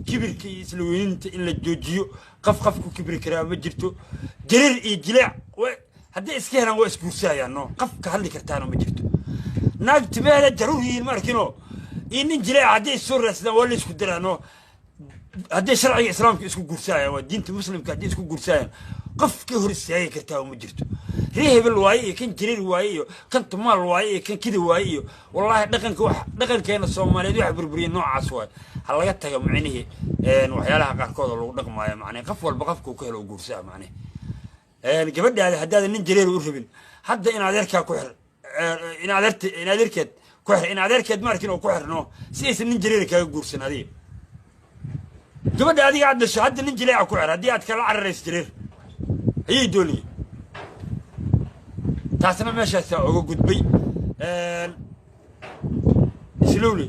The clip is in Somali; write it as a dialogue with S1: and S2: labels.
S1: Kibirka iyo isla weyninta in la joojiyo. Qof qof ku kibri karaa ma jirto. Jareer iyo jileec hadday iska helaan waa isguursahayaan. No qof ka hadli kartaana ma jirto. Naag timeeda jaruur yihiin ma arkino iyo nin jileec hadday is soo raadsadaan waa la isku daraa. No hadday sharciga Islaamka isku guursahayaan, waa diinta Muslimka hadday isku guursahayaan, qof ka hor istaagi kartaa ma jirto. Ree hebel waaye iyo kan jareer waaye iyo kan tumaal waaye iyo kan kida waaye iyo wallaahi dhaqanka, wax dhaqankeena Soomaaliyeed waxa burburiyay noocaas waaye. Ha laga taga macnihii waxyaalaha qaarkood oo lagu dhaqmaayo. Macnihi qof walba qofkuu ka helo guursaa. Macnihi gabadhaada haddaadan nin jareer u rabin, hadda in adeerkaa ku xir, in adeerta, in adeerkeed ku xir, in adeerkeed ma arkin oo ku xirno si aysan nin jareer kaaga guursan. Adiga gabadha adiga aad dhasho hadda nin jileeca ku xir haddii aad kala cararayso jareer ayay doonayeen. Taasna meeshaasaa oga gudbay. Slowly.